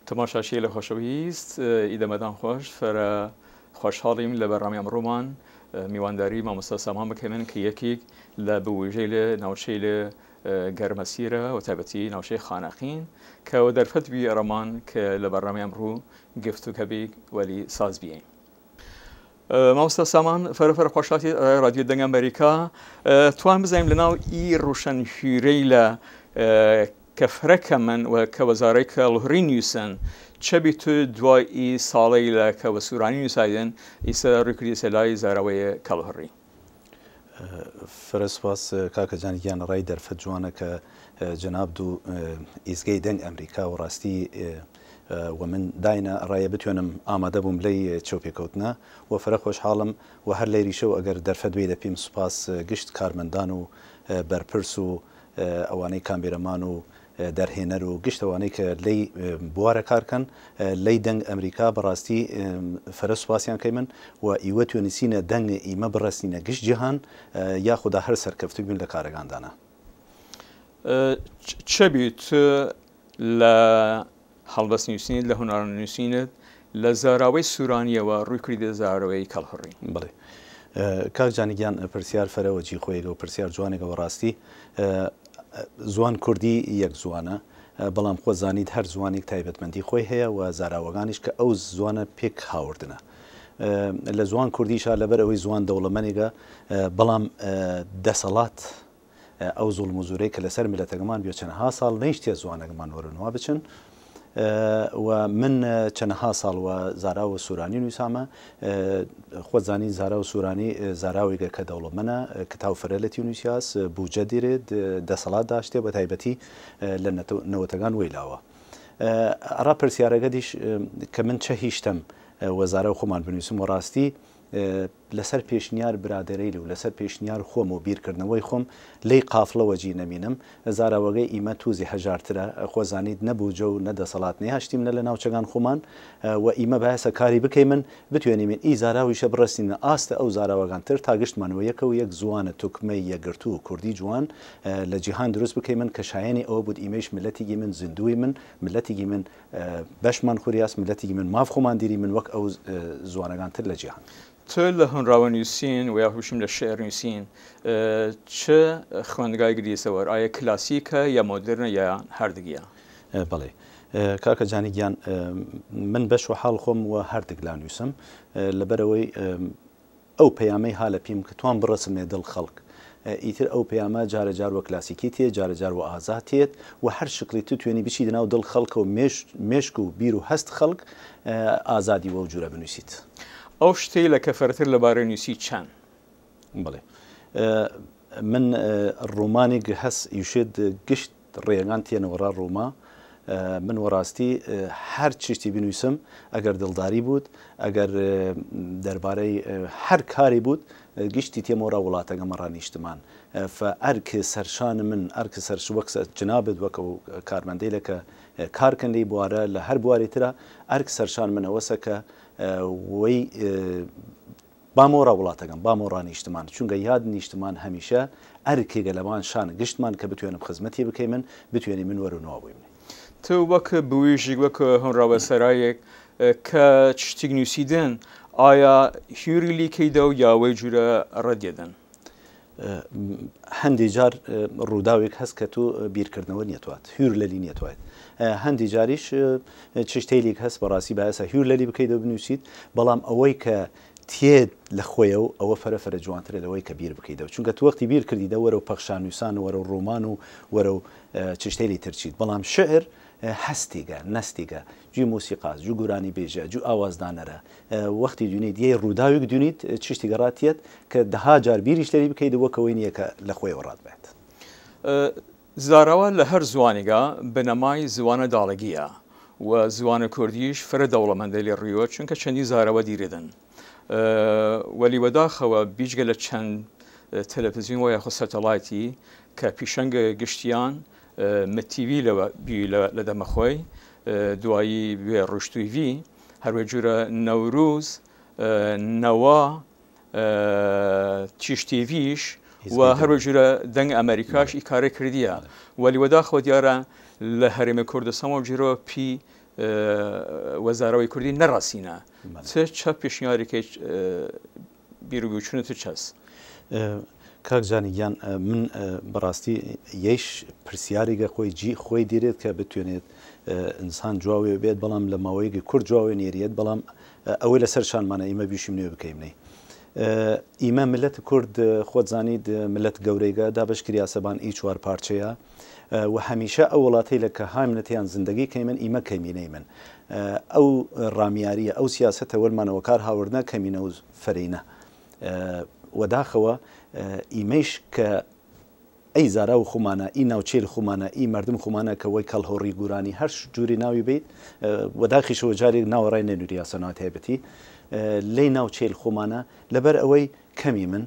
تماشاچیەیل خوەشەویست ئی دەمەدان خوەش، فرە خوەشحاڵیم لە بەرنامەی ئمڕوومان میوانداری مامۆستا سامان بکەیمن ک یەکیگ لە بویژەیل ناوچەیل گەرمەسیرە وە تایبەتی ناوچەی خانەقین ک وە دەرفەت بی ئەڕامان ک لە بەرنامەی ئمڕوو گفتوگەبیگ وەلی ساز بیەیم. مامۆستا سامان فرە فرە خوەش هاتید ئەرای رادیۆ دەنگ ئەمریکا. توان بزانیم لەناو ئی رووشەنهویرەیلە کە فرە کەمن و کە وە زارای کەڵهوڕی نویسن، چە بی تو دوای ئی ساڵەیلە کە وە سورانی نویسایدن ئیسە روی کردیەسە لای زاراوەێ کەڵهوڕی؟ فرە سپاس کاکە جان گیان ئەڕای دەرفەت جوانە کە جنابد و ئیزگەی دەنگ ئەمریکا وە ڕاستی وە من داینە ئەڕای بتوێنم ئامادە بووم لەی چەوپێکەوتنە و فرە خوەشحاڵم و هەر لەیریشەو ئەگەر دەرفەت بەیدە پیم سپاس گشت کارمەندان و بەرپرس و ئەوانەی کامێرەمان و دەرهێنەر و گشت ئەوانەی کە لەی بوارە کار کەن لەی دەنگ ئەمریکا بەڕاستی فرە سوپاسیان کەیمن و ئیوە توێنسینە دەنگ ئیمە بڕەسنینە گشت جیهان یا خودا هەر سەرکەفتگ بوین لە کارەگاندانا. چە بی ت لە هەڵبەست نووسینت، لە هونەر نووسینت لە زاراوەی سورانیەوە ڕوی کردیدە زاراوەی کەڵهوڕی؟ بەڵێ کاک جانی گیان پرسیار فەرە وە جی خوەیگە و پرسیار جوانێگە وە ڕاستی زوان کوردی یەک زوانە بەڵام خۆ زانید هەر زوانێک تایبەتمەندی خۆی هەیە و زاراوەگانیش کە ئەو زوانە پێک هاوردنە لە زوان کوردیشا لەبەر ئەوەی زوان دەوڵەمەنێگە بەڵام دەسەڵات ئەو زوڵم و زورەی کە لەسەر میلەتەگەمان بیە چەنەها ساڵ نەیشتیە زوانەگەمان وەرەو نوا بچن و من چەنەها ساڵ وە زاراو و سورانی نویسامە خوەت زانی زاراو سورانی زاراویگە کە دەوڵەمەنە کتاو فرە لەتی نویسیاس بوجە دیرێد دەسەڵات داشتێ وە تایبەتی لە نەوەتەگان وەیلاوە ئەڕا پرسیارەگەدیش کە من چە هیشتم وە زاراو خوەمان بنویسم وەڕاستی لەسەر پێشنیار برادەرەیل و لەسەر پێشنیار خوەم و بیرکردنەوەی خوەم لەی قافڵە وەجی نەمینم، زاراوەگەی ئیمە توزی هەژارترە، خوە زانید نە بوجە و نە دەسەڵات نەیاشتیمنە لە ناوچەگان خومان و ئیمە بایەسە کاری بکەیمن بتویەنیمن ئی زاراویشە بڕەسنیمنە ئاست ئەو زاراوەگان تر تا گشتمان وە یەکەو یەک زوان توکمەی یەکگرتوو کوردی جوان لە جیهان دروس بکەیمن کە شایەنی ئەوە بوود ئیمەیش مللەتیگیمن زندویمن مللەتیگیمن بەشمان خوریاس مللەتیگیمن ماف خومان دیریمن وەک ئەو زوانەگان تر لە جیهان. چ لە هۆنراوە نووسین و یا هوشم لە شعر نووسین چ خوەندگایگ گریەسە وەر؟ ئایا کلاسیکە یا مۆدرنە یا هەردگیە؟ بەڵێ کاکە جانی گیان من بەش وە حاڵ خۆم وە هەردگ لا نووسم لەبەرئەوەی ئەو پەیامەی ها لە پیم ک توام بڕەسمێ دڵ خەڵک. ئیتر ئەو پەیامە جارە جار وە کلاسیکی تێ، جارە جار وە ئازاد تێد، وە هەر شکڵی تو توێنی بچیدە ناو دڵ خەڵکەو مێشک و بیر و هەست خەڵک ئازادی وەو جوورە بنویسید. ئەو شتەیلە کە فەرەتر لە بارەی نویسی چەن؟ بەڵێ. من ڕومانیگ هەس ئیوشێد گشت ڕێیەگان تیەنەوە ڕا ڕوما، من وەڕاستی هەر چشتی بنویسم ئەگەر دڵداری بوود، ئەگەر دەربارەی هەر کاری بوود، گشتی تیەمەوە ڕا وڵاتەگەم ڕا نیشتمان. فە ئەرک سەرشان من، ئەرک سەر وەک جنابت وەک ئەو کارمەندەیلە کە کار کەن لەی بوارە لە هەر بوارێ ترا، ئەرک سەرشان من ئەوەسە کە وەی بامەوە ڕا وڵاتەگەم، بامەوە ڕا نیشتمان، چونگە یاد نیشتمان هەمیشە ئەرکێگە لەبان شان گشتمان کە بتوێنم خزمەتی بکەیمن، بتوێنیمن وەرەو نوا بویمن. ت وەک بویژیگ، وەک هۆنراوەسەرایگ کە چشتیگ نویسیدن، ئایا هویری لی کەیدەو یا وەی جوورە رەدیەدن؟ هەندی جار ڕووداوێک هەس کە تۆ بیرکردنەوە نیەتوات، هویر لەلی نیەتواید. هەندی جاریش چشتەیلیگ هەس بەڕاستی بایەسە هویر لەلی بکەیدەو بنووسید، بەڵام ئەوەی کە تێد لە خوەیەو ئەوە فەرە فەرە جوانترە لەوەی کە بیر بکەیدەو، چونکە تو وەختی بیر کردیدە وەرەو پەخشان نووسان و وەرەو ڕۆمان و وەرەو چشتەیلی تر چید، بەڵام شعر هەستیگە، نەستیگە، جوی مۆسیقاس، جوی گورانیبێژە، جوی ئاوازدانەرە، وەختی دوینید یەی ڕووداویگ دوینید چشتیگ ئەڕات تیەد کە دەها جار بیریش لەلی بکەید وەک ئەوەی نییە کە لە خوەیەوە ڕات بەێد. زاراوە لە هەر زوانیگا بنەمای زوانە داڵگیە و زوان کوردییش فرە دەوڵەمەندە لەی ڕویوە چونکە چەندین زاراوە دیرێدن وەلی وەداخەوە بیجگە لە چەند تەلەفزیون وە یاخود سەتەڵایتی کە پیشەنگ گشتیان متیوی لە بی لە دەمە خوەی دوایی بوێ ڕووژ تویڤی هەروەیجوورە نەورووز نەوا تیش تیڤیش و هەروەیجوورە دەنگ ئەمریکاش ئی کارە کردیە وەلی وەداخەوە دیارە لە هەرێم کوردستان وەو جوورە پی وە زاراوەی کوردی نەڕەسینە. چ چە پێشنیاری کەی بیر و بوچونت چەس؟ کاک جانی گیان من بەڕاستی یەیش پرسیارێگە خۆی جی خۆی دیرێت کە بتوێنێت ئینسان جواوێ بێت بەڵام لە ماوەیەکی کورت جواوێ نێریێت بەڵام ئەوەی لەسەر شانمانە ئیمە بیشیم نوێ بکەیمنەی ئیمە ملت کورد خۆت زانیت ملت گەورەیگە دابش کریاسە بان ئی چوار پارچەیە و هەمیشە ئەو وڵاتەیلە کە هایمنە تێیان زندگی کەیمن ئیمە کەمینەیمن ئەو ڕامیاریە ئەو سیاسەتە وەلمانە وەکار هاوردنە کەمینە و فەرەینە وەداخەوە ئیمەیش کە ئەی زاراو خومانە ئی ناوچەیل خومانە ئی مەردم خومانە کە وەی کەڵهوڕی گورانی هەر جووری ناوی بەیت وەداخیشەوە جارێک ناوەڕای نەنوریاسە ناو تایبەتی لەی ناوچەیل خومانە لەبەر ئەوەی کەمیمن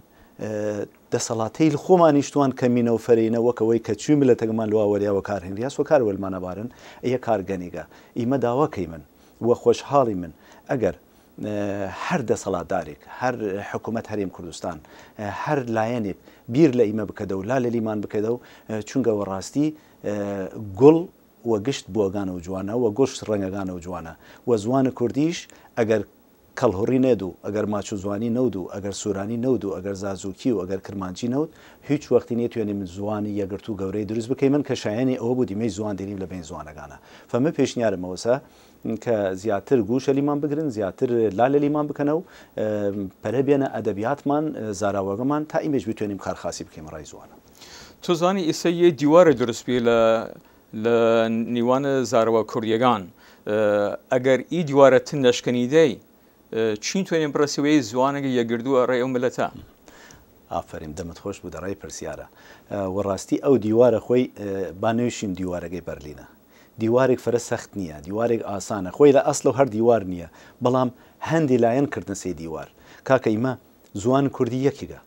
دەسەڵاتەیل خوەمانیش توان کەمینە و فەرەینە وەک ئەوەی کە چوی مللەتەگەمان لوا وەریا وەکار هنریاس وەکار وەلمانا بارن، ئیە کار گەنیگە. ئیمە داوا کەیمن و خوەشهاڵیمن ئەگەر هەر دەسەڵاتدارێگ، هەر حکوومەت هەرێم کوردستان، هەر لایەنێگ بیر لە ئیمە بکەدەو، لا لەلیمان بکەدەو، چونگە وەڕاستی گوڵ وە گشت بووەگانەو جوانە، وە گشت ڕەنگەگانەو جوانە و زوان کوردیش ئەگەر کەڵهوڕی نەێد و ئەگەر ماچوزوانی نەود و ئەگەر سورانی نەود و ئەگەر زازوکی و ئەگەر کرمانجی نەود، هویچ وەختی نیەتویەنیمن زوان یەکگرتوو گەورەی دروس بکەیمن کە شایەنی ئەوە بوود ئیمەیش زوان دیریم لە بەین زوانەگانە. فە من پێشنیارم ئەوەسە کە زیاتر گووش لەلیمان بگرن، زیاتر لا لەلیمان بکەنەو، پەرە بێنە ئەدەبیاتمان، زاراوەگەمان تا ئیمەیش بتویەنیم کار خاسی بکەیم ئەڕای زوانە. تو زانی ئیسە یەی دیوارێ دروس بیە لە لە نیوان زارەوە کوردیەگان ئەگەر ئی دیوارە تن نەشکنیدەی چین توێنێ بڕەسی وە یەی زوانێگ یەکگردوو ئەڕای ئەو ملەتە؟ ئافەرین دەمت خۆش بوو دەڕای پرسیارە. وە ڕاستی ئەو دیوارە خۆی با نەویشیم دیوارەگەی بەرلینە. دیوارێگ فرە سەخت نییە، دیوارێگ ئاسانە، خۆی لە ئەسڵەو هەر دیوار نییە، بەڵام هەندی لایەن کردنەسەی دیوار. کاکە ئیمە زوان کوردی یەکیگە.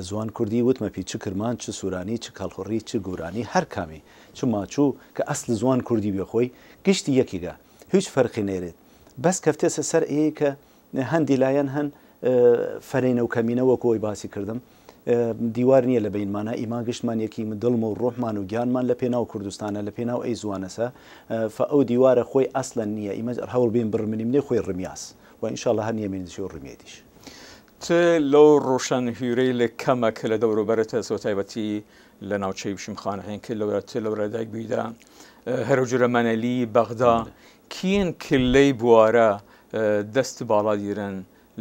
زوان کوردی وتمە پی چ کرمانج چ سورانی چ کەڵهوڕی چ گورانی هەر کامی چ ماچوو ک ئەسل زوان کوردی بیە خوەی گشتی یەکیگە هویچ فەرقی نەیرێد بەس کەفتیەسە سەر ئیەی ک هەندی لایەن هەن فەرەینە و کەمینە وەک ئەوەی باسی کردم دیوار نییە لە بەینمانە ئیمان گشتمان یەکیم دڵم و ڕوحمان و گیانمان لە پێناو کوردستانە لە پێناو ئەی زوانەسە فە ئەو دیوارە خوەی ئەسلەن نییە ئیمە هەوڵ بیم بڕمنیمنەی خوەی ڕمیاس و ئینشاڵڵا هەر نیەمینێدیش و ڕمیەیدیش. چ لەو ڕووشەنهویرەیل کەمە ک لە دەوروبەرت هەس وەتایبەتی لە ناوچەی بشیم خانەقین ک لەورا ت لەورا دایگ بویدە هەرەوجورە مەنەلی بەغدا کیین ک لەی بوارە دەست باڵا دیرن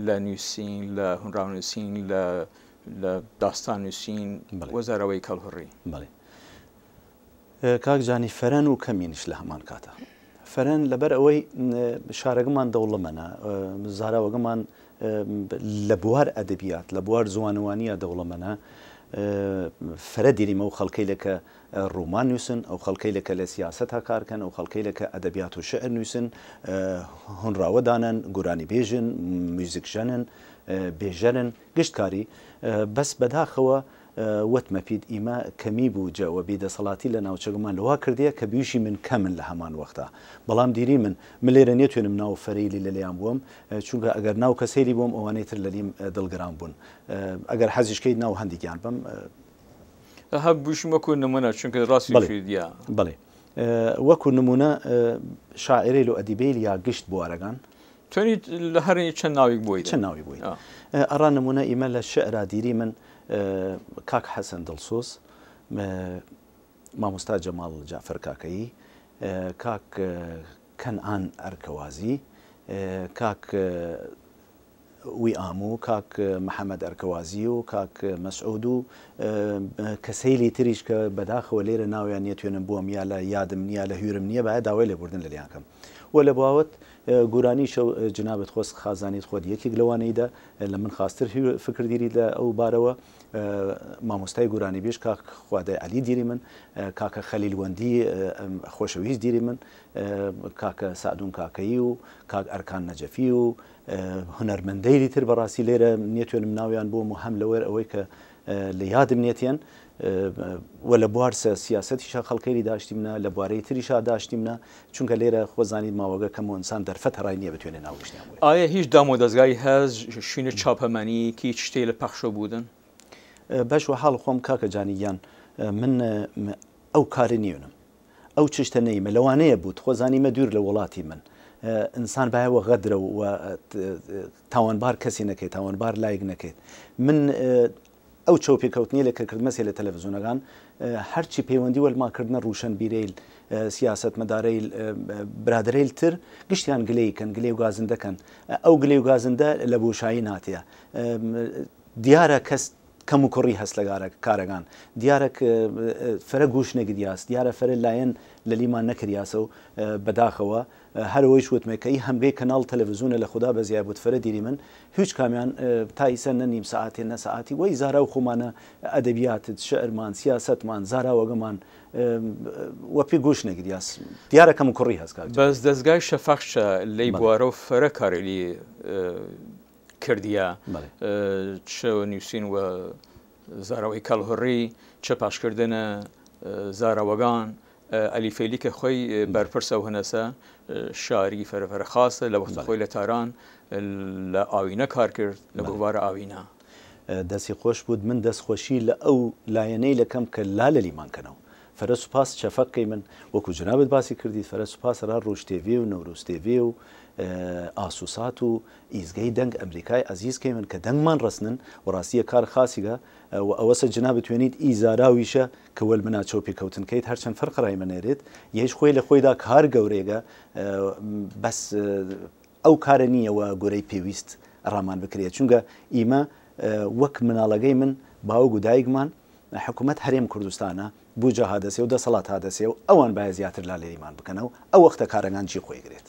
لە نویسین لە هونراو نویسین لە لە داستان نویسین وە زاراوەی کەڵهوڕی؟ بەڵێ کاک جانی فەرەن و کەمینیش لە هەمان کاتە فەرەن لەبەر ئەوەی شارەگەمان دەوڵەمەنە زاراوەگەمان لە بوار ئەدەبیات لە بوار زوانەوانیە دەوڵەمەنە فرە دیریم ئەو خەڵکەیلە کە ڕومان نووسن ئەو خەڵکەیلە کە لە سیاسەتا کار کەن ئەو خەڵکەیلە کە ئەدەبیات و شعر نووسن هونراوە دانەن گورانی بێژن میوزیک ژەنن بێژەرن گشت کاری بەس بەداخەوە وەتمە پید ئیمە کەمی بووجە و بی دەسەڵاتی لە ناوچەگەمان لەوا کردیە کە بویشیمن کەمن لە هەمان وەختا بەڵام دیریمن م لەێرە نیەتوێنم ناو فەرەیلی لەلێان بوەم چونکە ئەگەر ناو کەسەیلی بوەم ئەوانەی تر لەلیم دڵگران بوون ئەگەر حەزیش کەید ناو هەندیگیان بەم. هە بویشیم وەکو نمونە چونکە ڕاسی بەڵێ کردیە. بەڵێ وەکو نمونە شاعرەیل و ئەدیبەیل یا گشت بوارەگان. توێنید لە هەر چەن ناویگ بوەیدن. چەن ناوی بوەید. ئەڕا نمونە ئیمە لە شعرا دیریمن کاک حەسەن دڵسۆز، مامۆستا جەماڵ جەعفەر کاکەیی، کاک کەنعان ئەرکەوازی، کاک ویئام و کاک محەمەد ئەرکەوازی و کاک مەسعود و کەسەیلی تریش کە بەداخەوە لێرە ناویان نیەتوێنم بوەم یا لە یادم نییە لە هویرم نییە باید داوای لێبوردن لەلیان کەم و لە باوەت گورانیشەو جنابت خۆس خازانید خۆت یەکیگ لەوانەیدە لە من خاستر فکر دیرید لە ئەو بارەوە مامۆستای گورانیبێژ کاک خوادای عەلی دیریمن کاکە خەلیل وەندی خۆشەویست دیریمن کاکە سەعدون کاکەیی و کاک ئەرکان نەجەفی و هونەرمەندەیلی تر بەڕاستی لێرە نیەتوێنم ناویان بۆم و هەم لەوەر ئەوەی کە لە یادم نیەتیەن و لە بوار سیاسەتیشا خەڵکەیلی داشتیمنە لە بوارەی تریشا داشتیمنە چونکە لێرە خۆ زانید ماوەگە کەم و ئنسان دەرفەت هەرای نییە بتوێنێ ناو گشتیان بوەێ. ئایا هیچ دام و دەزگای هەس شوین چاپەمەنی ک ئی چشتەیلە پەخشەو بوودن؟ بەش وە حاڵ خوەم کاکە جانی گیان من ئەو کارە نیونم. ئەو چشتە نەیمە لەوانەیە بووت خۆ زانیمە دوور لە وڵاتی من ئینسان بایە وە غەدرە و تاوانبار کەسی نەکەیت تاوانبار لایک نەکەیت من ئەو چەوپێکەوتنەیلە کە کردمەسێ لە تەلەفزیۆنەگان هەرچی پەیوەندی وەلما کردنە ڕووشەنبیرەیل سیاسەتمەدارەیل برادەرەیل تر گشتیان گلەیی کەن گلەی و گازندە کەن ئەو گلەی و گازندە لە بۆشایی ناتێ دیارە کەس کەم و کوڕی هەس لە کارەگان دیارە فرە گوش نەگریاس دیارە فرە لایەن لەلیمان نەکریاسەو بەداخەوە هەر وەیش وتمە کە ئی هەمگەی کەناڵ تەلەفزیونە لە خودا بەزیای بوود فرە دیریمن هویچ کامیان تا ئیسە نە نیم ساعەتێ نە ساعەتی وەی زاراو خومانە ئەدەبیاتت شعرمان سیاسەتمان زاراوەگەمان وەپی گوش نەگریاس دیارە کەم و کوڕی هەس کاک جەلال. بەس دەزگای شەفەق چە لەی بوارەو فرە کارەیلی کردیە چ نووسین وە زاراوەی کەڵهوڕی چ پاشکردن زاراوەگان عەلی فەیلی کە خوەی بەرپرس ئەو هنەسە شاعری فەرە فەرە خاسە لە وەخت خوەی لە تاران لە ئاوینە کار کرد لە گۆڤار ئاوینە. دەسی خۆش بوود من دەس خوەشی لە ئەو لایەنەیلە کەم کە لا لەلیمان کەنەو فەرە سوپاس شەفەق کەیمن وەکو جنابت باسی کردید فەرە سوپاس ئەرا ڕووژ تێڤێ و نەوروز تێڤێ و ئاسوسات و ئیزگەی دەنگ ئەمریکای ئەزیز کەیمن کە دەنگمان ڕەسنن وەڕاسی یە کار خاسیگە و ئەوەسە جنابت توێنید ئی زاراویشە ک وەل منا چەوپێکەوتن کەید هەرچەن فەرق ڕای مە نەێرێد یەیش خوەی لە خوەیدا کار گەورەێگە بەس ئەو کارە نییە وە گورەی پێویست ئەڕامان بکرێ چونگە ئیمە وەک مناڵەگەی من باوگ و دایگمان حکوومەت هەرێم کوردستانە بوجە ها دەسێ و دەسەڵات ها دەسێ و ئەوان بایە زیاتر لا لەلیمان بکەنەو ئەو وەختە کارەگان جی خوەی گرێد.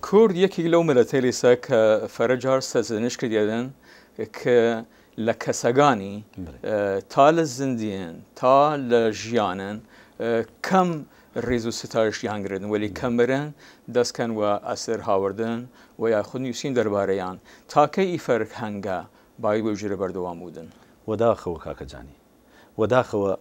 کورد یەکیگ لەو مللەتەیلەسە ک فەرە جار سەرزنش کریەێدن ک لە کەسەگانی تا لە زندیێن تا لە ژیانن کەم ڕیز و ستایشیان گرن وەلی کە مرن دەس کەن وە ئەسر هاوردن و یا خود نویسین دەربارەیان تا کەی ئی فەرهەنگە باید وەیجوورە بەردەوام بوودن؟ وەداخەوە کاکە جانی وەداخەوە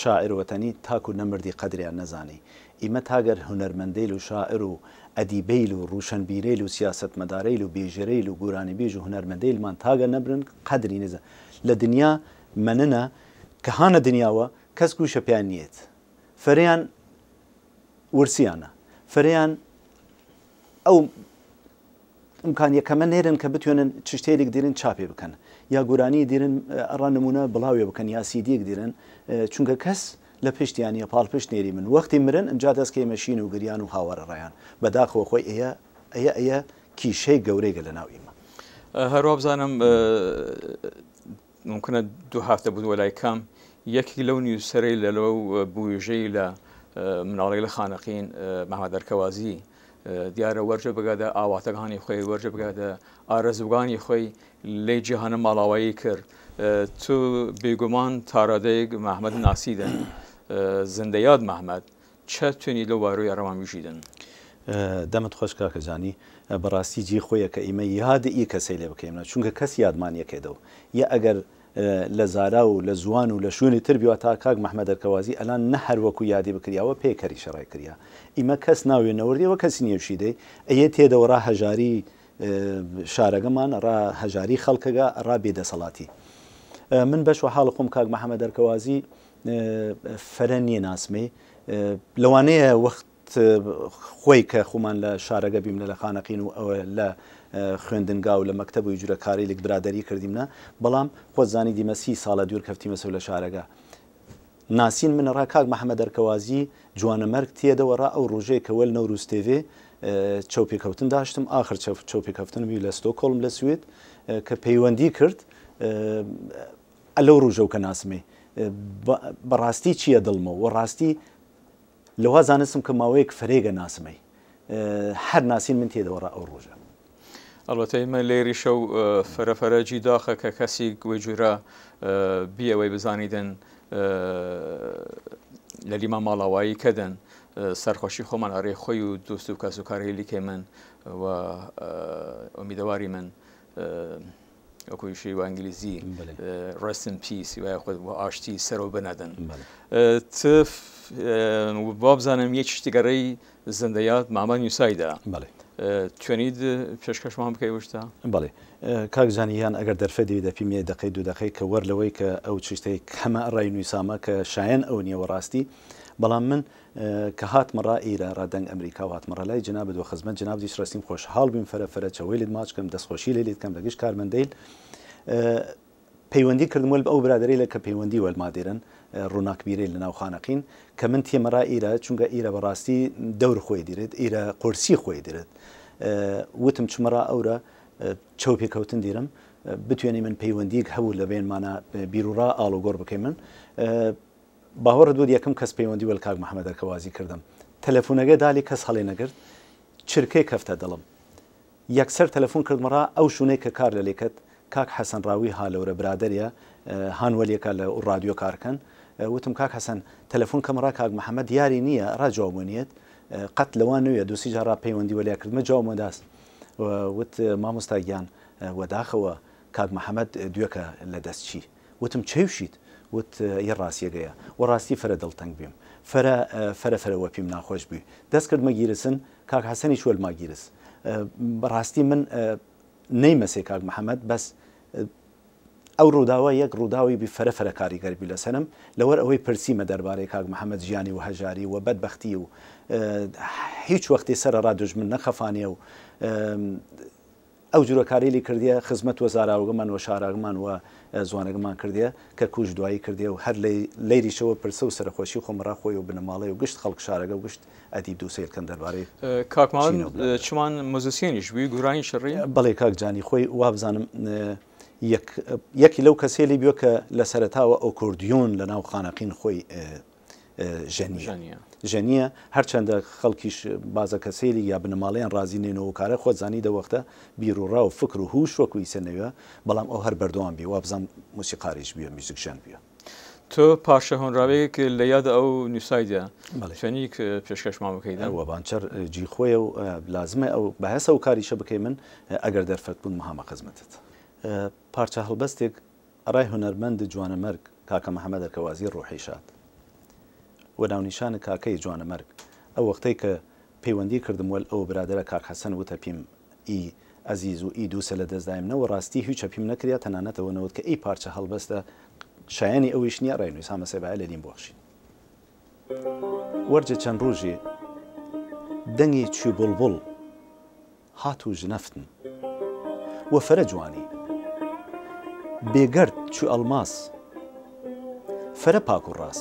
شاعر وەتەنی تاکو نەمردی قەدریان نەزانی. ئیمە تاگەر هونەرمەندەیل و شاعر و ئەدیبەیل و ڕووشەنبیرەیل و سیاسەتمەدارەیل و بێژەرەیل و گوورانیبێژ و هونەرمەندەیلمان تاگەر نەمرن قەدری نەزان لە دنیا مەننە ک هانە دنیاوە کەس گووشە پێیان نیەێد. فەرەیان ورسیانە. فەرەیان ئەو ئمکانیە کەمە نەێرن کە بتوێنن چشتەیلیگ دیرن چاپێ بکەن یا گورانی دیرن ئەڕا نمونە بڵاوێ بکەن یا سیدیگ دیرن چونکە کەس لە پشتیان نیە پاڵپشت نێریمن وەختی مرن ئمجا دەس کەیمە شین و گریان و هاوار ئەڕایان بەداخەوە خوەی ئەیە ئەیە ئەیە کیشەی گەورەیگە لە ناو ئیمە. هەر وابزانم مومکنە دوو هەفتە بوود وەلای کەم یەکیگ لەو نویسەرەیلە لەو بویژەیلە مناڵەیل خانەقین محمد ئەرکەوازی دیارە وەرجە بگادە ئاواتەگانی خوەی وەرجە بگادە ئارەزوگانی خوەی لەی جیهانە ماڵاوایی کرد تو بیگومان تارادەیگ محمد ناسیدن زندەیاد محمد چە توێنی لەو باروی ئەڕامان بویشیدن؟ دەمت خوەش کاکە جانی، بەڕاستی جی خوەیە کە ئیمە یاد ئی کەسەیلە بکەیمنەو چونکە کەس یادمان نیەکەێدەو یە ئەگەر لە زارا و لە زوان و لە شوون تر بیوە تا کاک مەحمەد ئەرکەوازی ئەلان نە هەر وەکو یادی بکریاوە پێکەریشە ڕێ کریا ئیمە کەس ناوێ نەوردیە وە کەسی نیەوشیدەی ئەیە تێدەوە ڕا هەژاری شارەگەمان ڕا هەژاری خەڵکەگە ڕا بێ دەسەڵاتی من بەش وە حاڵ خۆم کاک مەحەمەد ئەرکەوازی فەرە نیەناسمەی لەوانەیە وەخت خوەی کە خومان لە شارەگە بیمنە لە خانەقین و ئەوە لە خوێندنگا و لە مەکتەب و ئیجورە کارەیلێگ برادەری کردیمنە بەڵام خوەت زانی دیمە سی ساڵە دویر کەفتیمەسەو لە شارەگە ناسین من ئڕا کاک مەحەمەد ئەرکەوازی جوانەمەرگ تیەێدەوە ئڕا ئەو ڕووژەی کە وەل نەوروز تێڤێ چەوپێکەوتن داشتم ئاخر چەوپێکەفتن بی لە ستۆکهۆڵم لە سوید کە پەیوەندی کرد لەو ڕووژەو کە ناسمەی بەڕاستی چیە دڵمەو وەڕاستی لەوا زانستم کە ماوەیەک فەرەیگە ناسمەی هەر ناسین من تێدەوە ڕا ئەو ڕووژە. ئەڵبەتە ئیمە لەیریشەو فەرە فەرە جی داخە کە کەسیگ وەیجوورە بیە وەی بزانیدن لەلیمان ماڵاوایی کەدن سەرخوەشی خوەمان ئەڕێ خوەی و دوست و کەس و کارەیلی کەیمن و ئومیدەواریمن وەکویشی وە ئنگلیزی Rest in Peace وە یاخود وە ئاشتی سەرەو بنەدن ت وابزانم یەک شتگەڕەی زندەیاد مامە نووسایدە. توێنید پێشکەشمان بکەی وشتە؟ بەڵێ کاک جانی گیان ئەگەر دەرفەت دەوی دەپیم یەی دەقەی دو دەقەی کە وەر لەوەی کە ئەو چشتەی کەمە ئەڕای نویسامە کە شایەن ئەو نیە وە ڕاستی بەڵام من کە هاتمە ڕا ئیرە ڕا دەنگ ئەمریکا و هاتمە ڕا لای جنابت وە خزمەت جنابتیش ڕەسیم خۆشحاڵ بیم فەرە فەرە چەوەیلت ماچ کەم دەسخۆشی لەلیت کەم لە گشت کارمەندەیل پەیوەندی کردم وەل ئەو برادەرەیلە کە پەیوەندی وەلما دێرن، ڕووناکبیرەیل لە ناو خانەقین، کە من تیەمە ڕا ئیرە، چۊنکە ئیرە وە ڕاستی دەور خوەی دیرێد، ئیرە قورسی خوەی دیرێد. وتم چمە ڕا ئەورە، چەوپێکەوتن دیرم، بتۊیەنیمن پەیوەندییگ هەبوو لە بەینمانا بیروڕا ئاڵوگۆڕ بکەیمن. باوەڕت بوود یەکم کەس پەیوەندی وەل کاک محەمەد ئەرکەوازی کردم. تەلەفونەگە دالی کەس هەڵێ نەگرت، چرکەی کەفتە دڵم. یەکسەر تەلەفون کردم ڕا ئەو شوونەی کە کار لەلێ کەد، کاک حەسەن ڕاوی ها لەورە برادەریە هان وەل یەکا لە ڕادیۆ کار کەن، وتم کاک حەسەن تەلەفون کەم ڕا کاک محەمەد دیاری نییە ئڕا جواو مەنیەد، قەت لەوا نەویە دو سی جار ڕا پەیوەندی وەلیا کردمە جواو مەداس. وت مامۆستا گیان وەداخەوە کاک محەمەد دویەکە لە دەس چی. وتم چەیوشید؟ وت یە ڕاسیەگەیە. وە ڕاستی فەرە دڵتەنگ بیم. فەرە فەرە فەرە وەپیم ناخوەش بوی. دەس کردمە گیرسن، کاک حەسەنیش وەلما گیرس. ڕاستی من نەیمەسێ کاک محەمەد بەس ئەو ڕووداوە یەک ڕووداوی بی فەرە فەرە کاریگەر بی لەسەرم لەوەر ئەوەی پرسیمە دەربارەی کاک محەمەد ژیانی و هەژاری و بەدبەختی و هیچ وەختی سەرەڕا دوژمن نەخەفانیە و ئەو جورە کارەیلی کردیە خزمەت وە زاراوەگەمان وە شارەگەمان وە زوانەگەمان کردیە کە کووچ دوایی کردیە و هەر لەیریشەوە پرسە و سەرەخوەشی خوەم ئڕا خوەی و بنەماڵەی و گشت خەڵک شارەگە و گشت ئەدیب دووسەیل کەم دەربارەی کاک ماوەن چینەو برادەر. چمان موزیسیەنیش بوی گورانی چڕی؟ بەڵێ کاک جانی خوەی وابزانم یەک یەکی لەو کەسەیلی بیوە کە لە سەرەتاوە ئۆکۆردیۆن لە ناو خانەقین خوەی ژەنیە ژەنیە هەرچەندە خەڵکیش بازە کەسەیلی یا بنەماڵەیان ڕازی نین و کارە خۆت زانی دە وەختە بیروڕا و فکر و هوش وەکو ئیسە نەویە بەڵام ئەو هەر بەردەوام بی وابزانم موسیقاریش بیە میوزیکژەن بیە. تۆ پارچە هۆنراوەیەک لە یاد ئەو نووسایدە چەنیک پێشکەشمان بکەیدە؟ وەبانچەر جی خۆیە و لازمە ئەو بایەسە ئەو کاریشە بکەی من ئەگەر دەرفەت بوون مهامە خزمەتت. پارچە هەڵبەستێک ئەڕای هونەرمەند جوانەمەرگ کاکە محەمەد ئەرکەوازی ڕوحی شاد وە ناونیشان کاکەی جوانەمەرگ ئەو وەختەی کە پەیوەندی کردم وەل ئەو برادەرە کاک حەسەن وتە پیم ئی ئەزیز و ئی دووسە لە دەس دایمنە وە ڕاستی هویچە پیم نەکریا تەنانەت ئەوە نەوت کە ئی پارچە هەڵبەستە شایەنی ئەوەیش نیە ئەڕای نویسامەسێ بایە لەلیم بوەخشین. وەرجە چەن ڕووژێ دەنگی چوی بوڵبوڵ هات و ژنەفتم وە فەرە جوانی. بێگەرد چۊ ئەڵماس فەرە پاک و ڕاس.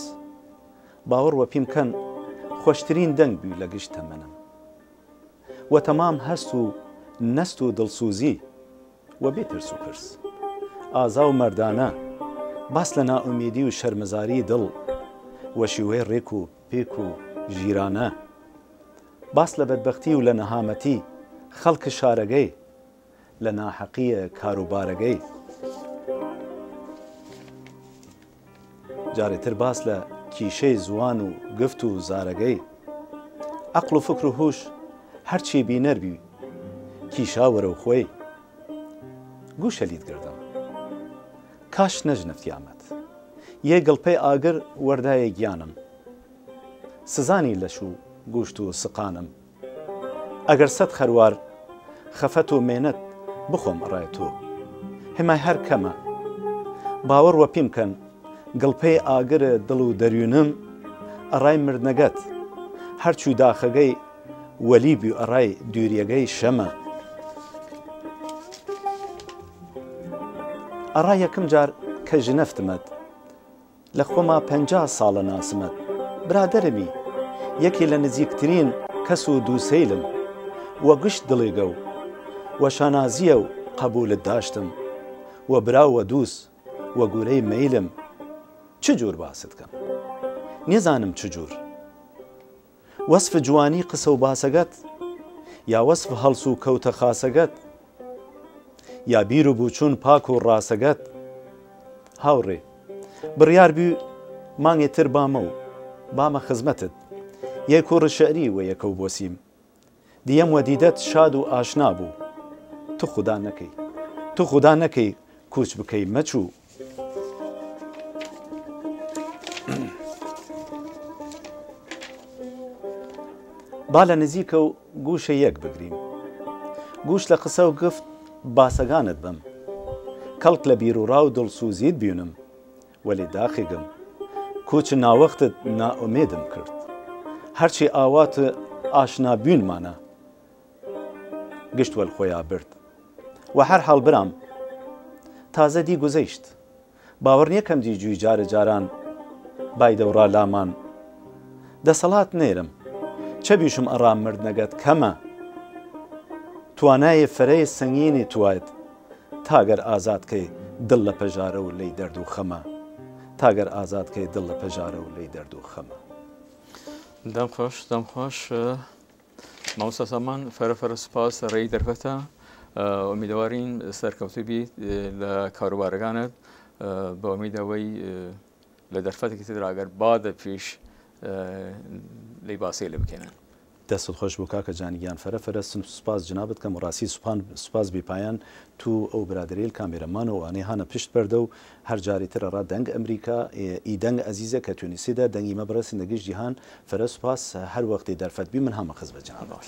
باوەڕ وە پیم کەن خوەشترین دەنگ بوی لە گشت تەمەنم. وە تەمام هەست و نەست و دڵسووزی وە بێ ترس و پرس. ئازا و مەردانە باس لە نائومیدی و شەرمەزاری دڵ وە شیوەی ڕێک و پێک و ژیرانە. باس لە بەدبەختی و لە نەهامەتی خەڵک شارەگەی، لە ناحەقیە کاروبارەگەی. جارێ تر باس لە کیشەی زوان و گفت و زارەگەی. عەقڵ و فکر و هووش هەرچی بینەر بی کیشا وەرەو خوەی. گووشە لید گردم. کاش نەژنەفتیامەت. یەی گڵپەی ئاگر وەردایە گیانم. سزانی لەش و گووشت و سقانم. ئەگەر سەد خەروار خەفەت و مێنەت بخۆم ئڕای تو هێمای هەر کەمە. باوەڕ وە پیم کەن گڵپەی ئاگر دڵ و دەریونم ئڕای مردنەگەت هەر چوی داخەگەی وەلی بی ئڕای دویریەگەی شەمە. ئڕا یەکم جار کە ژنەفتمەد لە خوەما 50 ساڵە ناسمەت، برادەرمی، یەکێ لە نزیکترین کەس و دووسەیلم، وە گشت دڵێگەو، وە شانازییەو قەبوولت داشتم، وە برا و دووس، وە گوورەی مەیلم، چ جوور باست کەم؟ نیەزانم چ جوور. وەسف جوانی قسە و باسەگەت یا وەسف هەڵس و کەوتە خاسەگەت یا بیر و بوچوون پاک و ڕاسەگەت هاوڕێ بڕیار بی مانگێ تر بامەو بامە خزمەتت یەی کوڕ شعری وە یەکەو بۆسیم دیەم وە دیدەت شاد و ئاشنا بوو تو خودا نەکەی تو خودا نەکەی کووچ بکەی مەچوو. با لە نزیکەو گووشە یەک بگریم. گووش لە قسە و گفت باسەگانت بەم. کەڵک لە بیروڕا و دڵسووزیت بیونم. وەلێ داخێگم کووچ ناوەختت نائومێدم کرد. هەرچی ئاوات ئاشنا بیونمانە گشت وەل خوەیا برد. وە هەر حاڵ برام تازە دی گوزەیشت. باوەڕ نیەکەم دی جوی جار جاران بایدەو ڕا لامان. دەسەڵات نەێرم. چە بیشم ئەڕا مردنەگەد کەمە. تواناێ فەرەێ سەنگینێ تواێد تاگەر ئازاد کەی دڵ لە پەژارە و لەی دەرد و خەمە. تاگەر ئازاد کەی دڵ لە پەژارە و لەی دەرد و خەمە. دەم خوەش دەم خوەش. مامۆستا سامان فەرە فەرە سوپاس ڕێی دەرفەتە ئومیدەوارین سەرکەوتوو بیت لە کاروبارەکانت بە ئومیدەوەی لە دەرفەتێکی تر ئەگەر بادە پیش لەی باسەی لێ بکەینن. دەستت خۆش بوو کاکە جانی گیان فەرە فەرە سوپاس جنابت کەم وەڕاسی سوپان سوپاس بی پایان تو ئەو برادەریل کامێرەمان و ئەوانەی هانە پشت پەردە و هەر جاری تر ئەڕا دەنگ ئەمریکا ئی دەنگ ئەزیزە کە تونیسیدە دەنگی مە بڕەسیندە گشت جهان فەرە سوپاس هەر وەختی دەرفەت بی من هامە خزمەت جنابت.